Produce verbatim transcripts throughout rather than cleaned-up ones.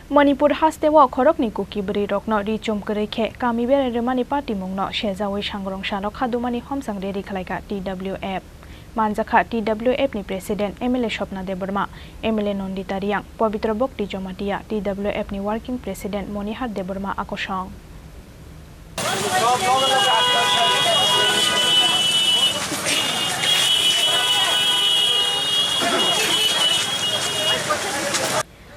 Manipur hasteo khoroknwi Kuki bwrwirokno ri chum kwrwi khe kami berai rwmani patimungno sejaui sangrong salo khadumani homsang rally khlaikha T W F. Manjakha T W F ni President M L A Swapna Debbarma, M L A Nandita Reang, Pabitra Bhakti Jamatia, T W F ni Working President Monihar Debbarma akosong.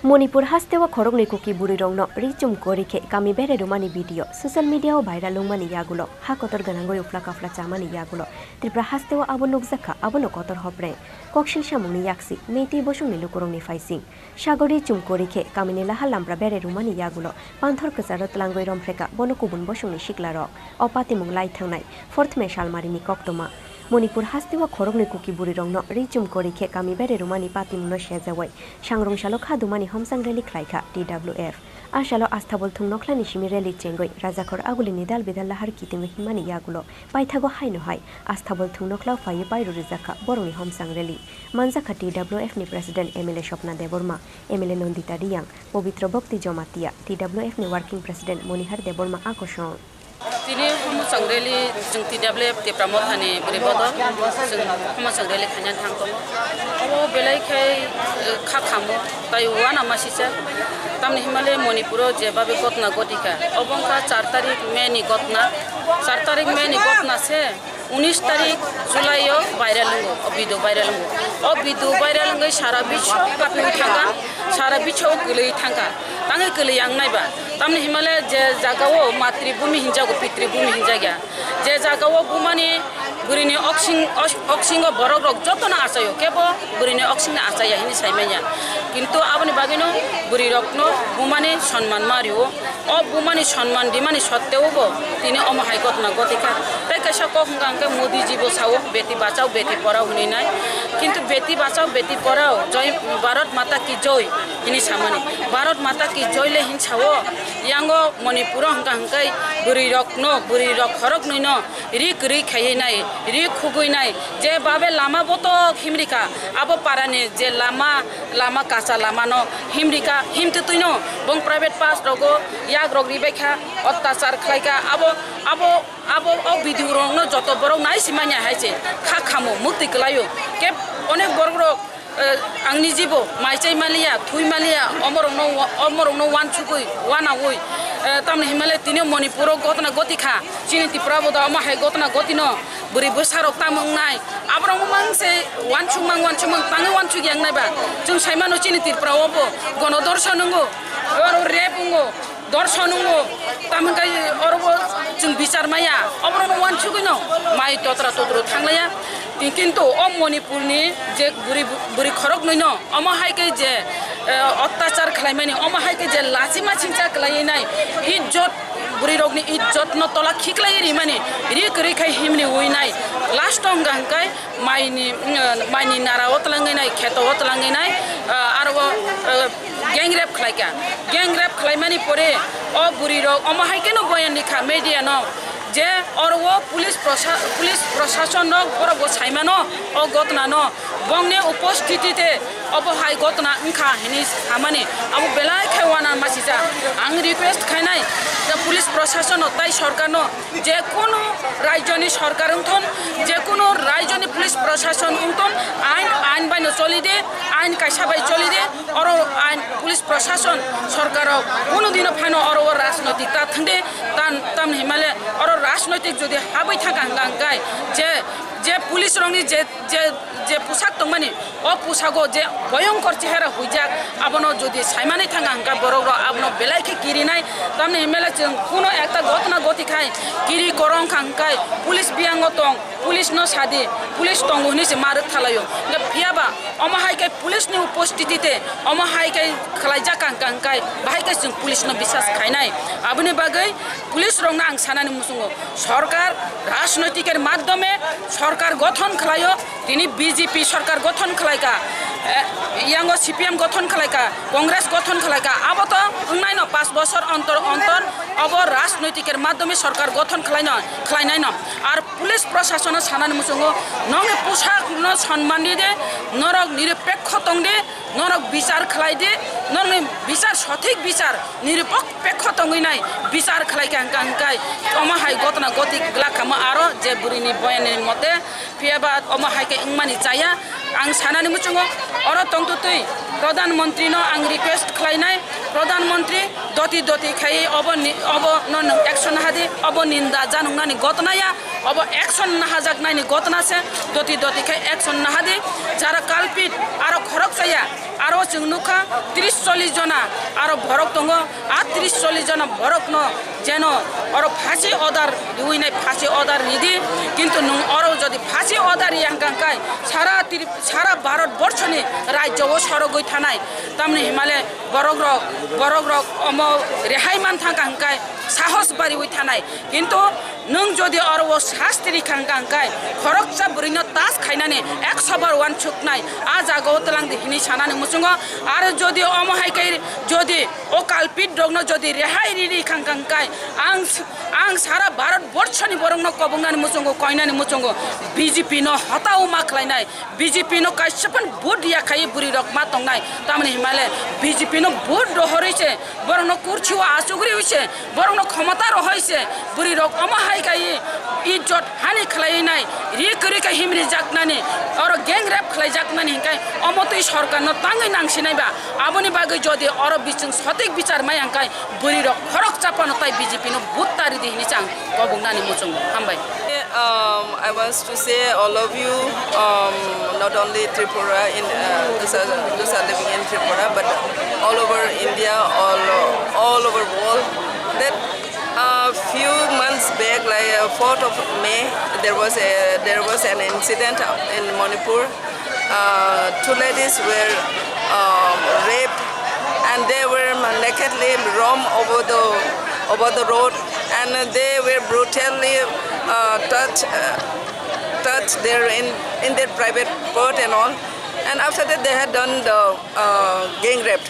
Manipur hasteo khoroknwi Kuki bwrwirokno ri chum kwrwi khe kami berai rwmani video social media-o viral wngmani yagulo, ha kotor gwnangwi uphla kaphla chamani yagulo Tripura hasteo abo nukjakha, abono kotor hopreng. Koksil samungni yaksi, Meitei bosongni lukurokni phaising. Sagori chum kwrwi khe kamini lahar lampra berai rwmani yagulo panthor kwcharo tlangwi romphrekha bono kubun bosongni siklarok. O patimung lai thangnai fourth May salmarini koktwma. Manipur hasteo khoroknwi Kuki bwrwirokno ri chum kwrwi khe kami berai rwmani patimungno sejaui sangrong salo khadumani homsang rally khlaikha T W F. A salo Astabol thung nokhlani simi rally chengwi Rajakhor Agulini dal bidal lahar kitingwi himmani yagulo paithago haino hai Astabol thung nokhlao phaiwi pairo rijakha borokni homsang rally. Manjakha T W F ni President M L A Swapna Debbarma, M L A Nandita Reang, Pabitra Bhakti Jamatia, T W F ni Working President Monihar Debbarma akosong. Tini homsang rally chwng T W F Tipra Mothani bwrwi bodol chwng homsang rally khaina thang tongo. Oro belai khe, eh, kha khamo tai uanama sisa. Tamni himale Manipuro je babe gotna gotika. Obo wngkha char tarik May ni gotna. Char tarik May ni gotna se. Unis tarik July o viral wngo, o video viral wngo. O video viral wngwi sara biswo kapwi thangkha, sara biswo kwlwi thangkha. Tangwi kwlwi ang naiba. Tamni himale je jaga o matri bhumi hinjago, pitri bhumi hinjakya. Je jaga o bumani bwrwini oksing, os-, oksingo borok rok jotono achaio, kebo bwrwini oksingni achaya hini saimanya. Kintu aboni bagwino bwrwi rokno bumani sonman ma rio. O bumani sonman rimani sotteo bo tini omo hai gotna gotikha. Tei kaisa kok hwnkha hwnkhe Modi ji bo sao, "Beti bachao, beti porao" hwnwi nai. Kintu "Beti bachao, beti porao, joi, Bharat Mata ki joi" hini samani. "Bharat Mata ki joi" le hin sao, yango Manipuro hwnkha hwnkhe bwrwi rokno, bwrwi rok khoroknwino ri kwrwi khaiwi nai, ri khugwi nai, je babe lama botok himrikha, abo parani je lama, lama kacha lamano himrikha, himtwtwino bong private part rogo yak rok ribaikha, ottachar khlaikha, abo, abo, abo o video rokno joto borok nai simanya hai se kha khamo, muktwi kwlaio, khe onek borok rok eh, angni jibo mai chai maliya, thui maliya, omorokno wa-, omorokno wansugwi, wanaui, eh, tamni himale tini Manipuro gotna gotikha, chini Tripura bo da omo hai gotna gotino, bwrwi bwsarok tamo wngnai, aborokno mang se wansukmang, wansukmang, tangwi wansuk yang naiba, chwng saimano chini Tripura o bo gono dorson wngo, oro rape wngo. Dorson wngo, tamo hwnkhai oro bo chwng bichar maya, oborokno wansugwino mai totra totro thanglaiya. Kintu o Manipurni je bwrwi, bwrwi khoroknwino omo hai khe je, eh, ottachar khlaimani, omo hai khe je lachima chingcha khlaiwi nai, ijjot, bwrwirokni ijjotno tola khiklaiwi rimani, ri kwrwi khai himni ui nai, last o hwnka hwnkhe maini, mm, maini nara o twlangwi nai, kheto o twlangwi nai, ah, aro o, ah, gang rape khlaikha. Gang rape khlaimani pore o bwrwi rok omo hai kheno boyan rikha media no je oro o police prosa-, police prosason rok borok bo saimano o gotna no, bongni upostiti te obo hai gotna wngkha hinwi samani abo belai khe uanama sijak. Ang request khainai je police prosason no tai sorkar no je kunu rajyoni sorkar wngthon, je kunu rajyoni police prosason wngthon, ain, ain bai no choli de, ain kaisa bai choli de, oro ain police prosason sorkar rok kunu dino phano oro o rajnoitik ta thang de, tan, tamni himale oro rajnoitik jodi habwi thangkha hwnka hwnkhe je, je police rokni je je, je pusak tongmani, o pusago je boyongkor chehera huijak, abono jodi saimani thanga hwnkha borok rok abono belai khe kirinai, tamni himele chwng kuno ekta gotna goti khai kiri korong kha hwnkhe police biyango tong, police no sadi, police tongo hinwi se ma rwk thalaio. Hwnkhe phiyaba omo hai khe police ni upostiti te omo hai khe khlaijak kha hwnkha hwnkhe bahai khe chwng police no bisas khainai. Aboni bagwi police rokno ang sanani muchungo. Sorkar rajnoitikni madhyome sorkar gothon khlaio, tini B J P sorkar gothon khlaikha, eh, yango C P M gothon khlaikha, Congress gothon khlaikha, abo to wngnaino panch bosor ontor ontor obo rajnoitikni madhyome sorkar gothon khlaino, khlainaino. Ar police prosasono sanani muchungo, nongni pusakno sonman di de, norok niripekho tong di, norok bichar khlai di, nongni bichar Sothik bichar, nirupok pekho tongwi nai bichar khlai kha hwnkha hwnkhe omo hai gotna goti glak kha mo aro je bwrwini boyani mote, phiya ba omo hai khe wngmani chaya. Ang sanani muchungo oro tongtwtwi Pradhan Mantri no ang request khlainai, Pradhan Mantri doti doti khai obo ni, obo no nwng action hadi, obo ninda januknani gotna ya, obo action nahajaknaini gotna se, doti doti khai action nahadi, jara culprit aro khorok chaya. Aro chwng nukha tris chollish jona aro borok tongo, a tris chollish jona borokno jeno oro phasi order riwi nai, phasi order ridi, kintu nwng oro jodi phasi order riya hwnkha hwnkhe sara Tri-, sara Bharat borshoni rajyo o sorogwi thanai, tamni himale borok rok, borok rok omo rehai man thangkha hwnkhe sahos bariwi thanai, kintu nwng jodi oro o sasti rikha hwnkha hwnkhe khoroksa bwrwino tas khainani ekso bar uansuknai a jaga o twlang di hinwi sanani muchungo. Aro jodi omo hai khe jodi o culprit rokno jodi rehai ri rikha hwnkha hwnkhe ang, ang sara Bharat borshoni borokno kobongnani muchungo, koinani muchungo B J P no hota o ma khlainai. B J P no kaisa phano vote ya khai bwrwi rok ma tongnai, tamni himale B J P no vote rohorwi se, borok no kursi o achugri se, borok no khomota rohoi se, bwrwi rok omo hai khai ijot hani khlai nai, ri kwrwi khe himri jaknani, oro gang rape khlai jaknani hinkai omo twi sorkar no tangwi nang sinai ba, aboni bagwi jodi oro bising sothik bichar maya hinkai bwrwi rok khorok chapano tai B J P no vote ta ridi hinwi chang kobongnani muchungo. Hambai. Um, I want to say all of you, um, not only Tripura, in, uh, those are, those are living in Tripura, but all over India, all, all over world, that a few months back, like, uh, fourth of May, there was a, there was an incident in Manipur. Uh, two ladies were, um, raped, and they were nakedly roam over the, over the road, and they were brutally, uh, touched, uh, touched there in, in their private part and all. And after that, they had done the, uh, gang rape.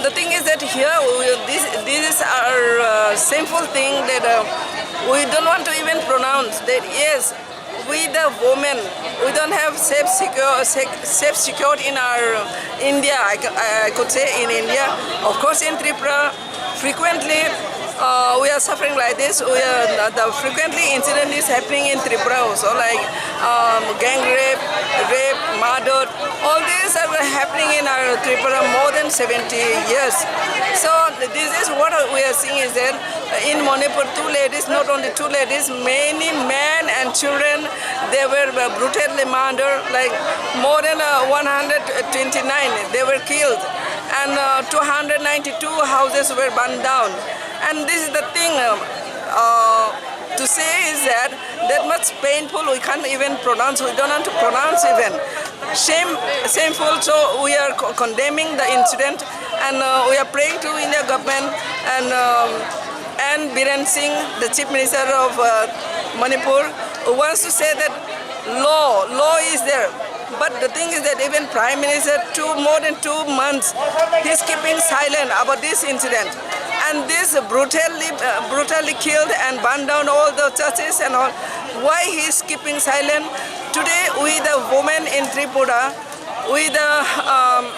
The thing is that here, we, this, this is our, uh, shameful thing that, uh, we don't want to even pronounce that, yes, we the women, we don't have safe secure, sec-, safe secured in our India, I, c-, I could say in India. Of course, in Tripura, frequently, uh, we are suffering like this. We are, the, the frequently incident is happening in Tripura also, like, um, gang rape, rape, murder. All these are happening in our Tripura more than seventy years. So this is what we are seeing is that in Manipur, two ladies, not only two ladies, many men and children, they were brutally murdered, like, more than, uh, one hundred twenty-nine, they were killed, and, uh, two hundred ninety-two houses were burned down. And this is the thing, uh, uh, to say is that that much painful, we can't even pronounce, we don't want to pronounce even. Shame, shameful, so we are co-, condemning the incident, and, uh, we are praying to India government and, um, and Biren Singh, the Chief Minister of, uh, Manipur, who wants to say that law, law is there. But the thing is that even Prime Minister, two, more than two months, he's keeping silent about this incident. And this brutally, uh, brutally killed and burned down all the churches and all. Why he is keeping silent? Today, we the women in Tripura, we the, um,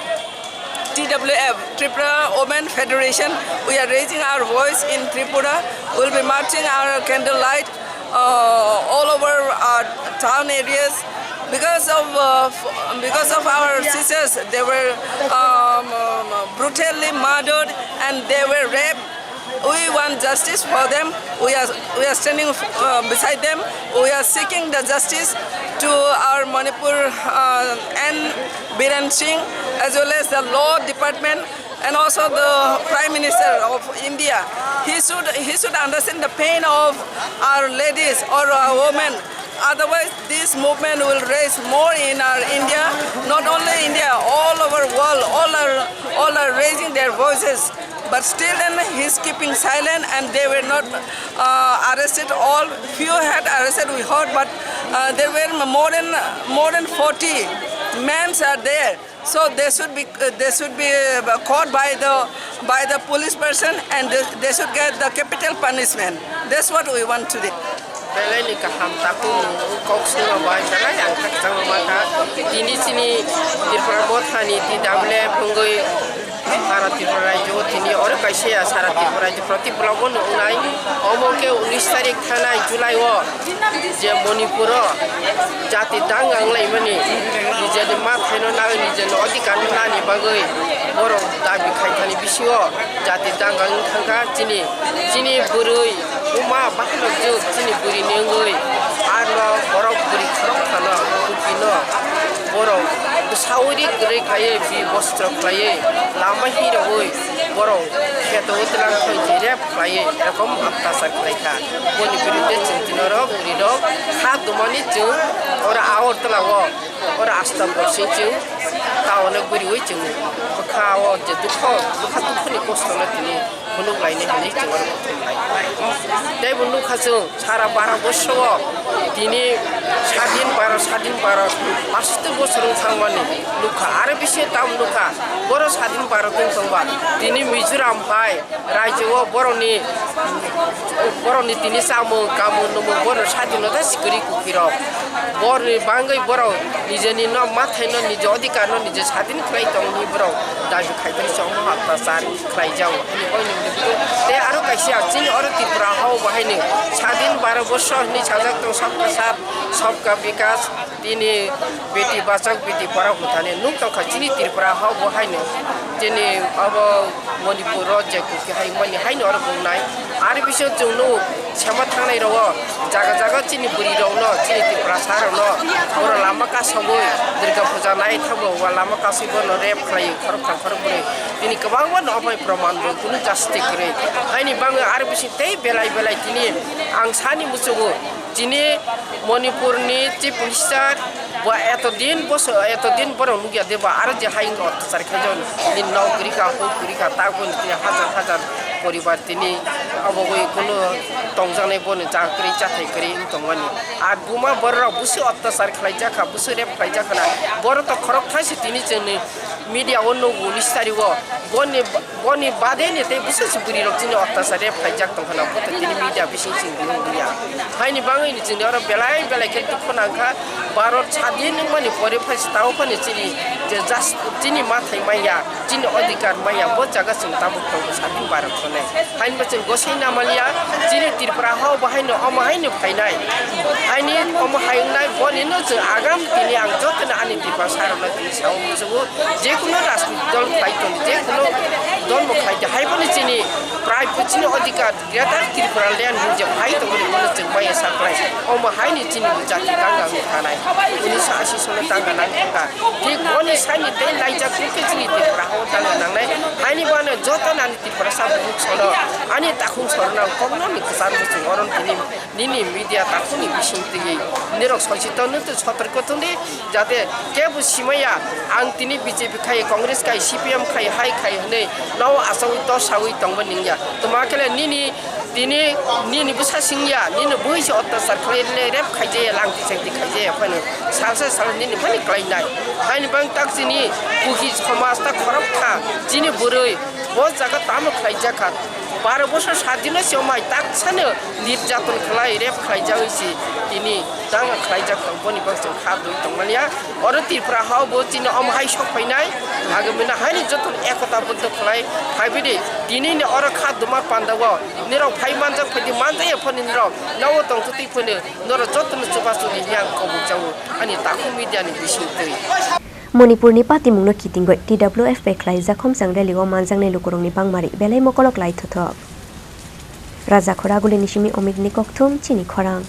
T W F, Tripura Women Federation, we are raising our voice in Tripura. We'll be marching our candlelight, uh, all over our town areas because of, uh, f-, because of our sisters. They were, um, um, brutally murdered and they were raped. We want justice for them. We are, we are standing, uh, beside them. We are seeking the justice to our Manipur, uh, and Biren Singh, as well as the law department and also the Prime Minister of India. He should, he should understand the pain of our ladies or our women. Otherwise, this movement will raise more in our India, not only India, all over world, all are, all are raising their voices. But still then he's keeping silent and they were not, uh, arrested. All few had arrested, we heard, but, uh, there were more than, more than forty men are there. So they should be, uh, they should be, uh, caught by the, by the police person and they, they should get the capital punishment. That's what we want today. Belai ni kaham takhuk nwng kok swngo bai belai ang khakchangma kha. Tini chini Tripura mothani T W F wngwi Sara Tripura rajyo o tini oro kaisa ya, sara Tripura rajyo proti block o nungnai. Omo khe unis tarik thanai July o je Manipur o jati dangang laimani, nijeni ma thaino nai, nijeni odhikar no nani bagwi borok dabi khaithani bisingo jati dangang wng thangkha. Chini, chini bwrwi buma bakheno jwk chini bwrwi ni wngwi arno borok bwrwi khorok phano kupi no borok bwsawi ri kwrwi khlaiwi bi bostro khlaiwi lama hirogwi borok kheto tlang thoi jirep khlaiwi erokom attachar khlaikha. Boni birudde chwng tini oro bwrwi rok kha dumani chwng oro Agartala o oro asta borsing chwng taono guriwi chwng bwkha o je dukho bwkha dukhoni kosto no tini phunuk lainai hinwi chwng oro kuthum lai. Tei bo nukha chwng sara bara bosongo tini sadin baro, sadin baro, pasto bosor wng thangmani nukha. Aro bisingo tamo nukha, boro sadin baro wng thangba tini Mizoram hai rajyo o borokni, borokni tini chamung kamung numung borok sadinota sikiri kukirok. Borokni bangwi borok nijeni no mathaino, niji odhikar no niji sadin khlai tongni borok dabi khaitani chongma attachar khlaijao. Tei aro kaisa chini oro Tripura hao bo haino sadin baro bosor hinwi sajak tong, sabka sath, sabka bikas, tini beti bachak, beti porao hwnthani nuk tongkha chini Tripura hao bo haino. Chini abo Manipur o je kuki hai mani haino oro bungnai. Ari bisingo chwng nuk sema thangnai rogo jaga jaga chini bwrwi rokno, chini Tiprasa rokno oro lama kasogwi Durga Puja nai thango, wa lama kasui bono rape khlai khorok thang khorok bwrwi. Tini kwbangma no obai proman bo kunu justice kwrwi. Haini bangwi ari bising tei belai belai tini ang sani muchungo. Chini Manipurni Chief Minister bo etodin boso-, etodin borok nukya de ba, aro je hai wngkha attachar khaijak ni nok kwrwi kha, huk kwrwi kha, tak boni tini hajar hajar poribar tini obo bai kunu tongjaknai boni cha kwrwi chathai kwrwi wng tongmani. Ar buma borok busu attachar khlaijak kha, busu rape khlaijak khana, borok to khorok thaise tini chwngni media o nugo unis tarik o boni Boni bade ni tei bwswk se bwrwi rok chini attachar rape khaijak tong khana, bo to tini media bising sing nung ya. Haini bangwi ni chini oro belai belai khe dukhu nang kha, Bharat sadin wngmani pore phai se tamo phano chini je just chini mathai manya, chini odhikar manya, bo jaga chwng tabuk tongo sadin Bharat hwnwi. Haini bo chwng gosoi na manya, chini Tripura hao bo haino omo haino phainai. Haini omo hai wngnai, boni no chwng agam tini ang jotono ani Tiprasa rokno tini sao muchungo. Jekuno rajniti dol khlai tong, jekuno dol bo khlai tong, hai phano chini prai bo chini odhikar Greater Tripura Land hinwi je phai tongmani bono chwng maya sa khlai. Omo haini chini bo jati tangka wngwi thanai. Unisho ashi sono tangka nang thangkha. Thik boni sani tei laijak khe chini Tripura hao tangka nangnai. Haini bo ano joto nani Tiprasa bukhuk sono ani takhuk sono nang kokno ni kwchar muchung oro tini Nini media takhukni bising twi nirok sochiton wng twi sotorko tongdi, jate kebo simaya ang tini B J P khai, Congress khai, C P M khai, hai khai hwnwi nao achawi tosawi tongba ningya. Tma khe le nini tini nini bwsa singya, nini bwisa attachar khlai le rep khaijaya, langti chengti khaijaya phano salsa sal nini phani klainai. Haini bang tak chini kuki somaj ta khorok kha, chini bwrwi bo jaga tamo khlaijak kha. Baro bosor sat dino se omai taksano nirjaton khlai, rep khlaijagwi se tini tanga khlaijak tong, boni bangso kha dui tongmani ya. Oro Tripura hao bo chini omo hai sok phainai, agami no haini joto ekota boddo khlai phaibai di. Tini ni oro kha duma panda o nirok phai manjak phaidi, manjak ya phano nirok nao tongtwtwi phano norok joto no chubachu ni yang kobok jago ani takhuk media ni bising twi. Manipurni patimungno kitingwi T W F bai khlaijak khomchang rally-o manjaknai lukurokni bangmari belai mokolok lai thothok. Rajakhor Agulini simi Omikni kokthum chini khorang.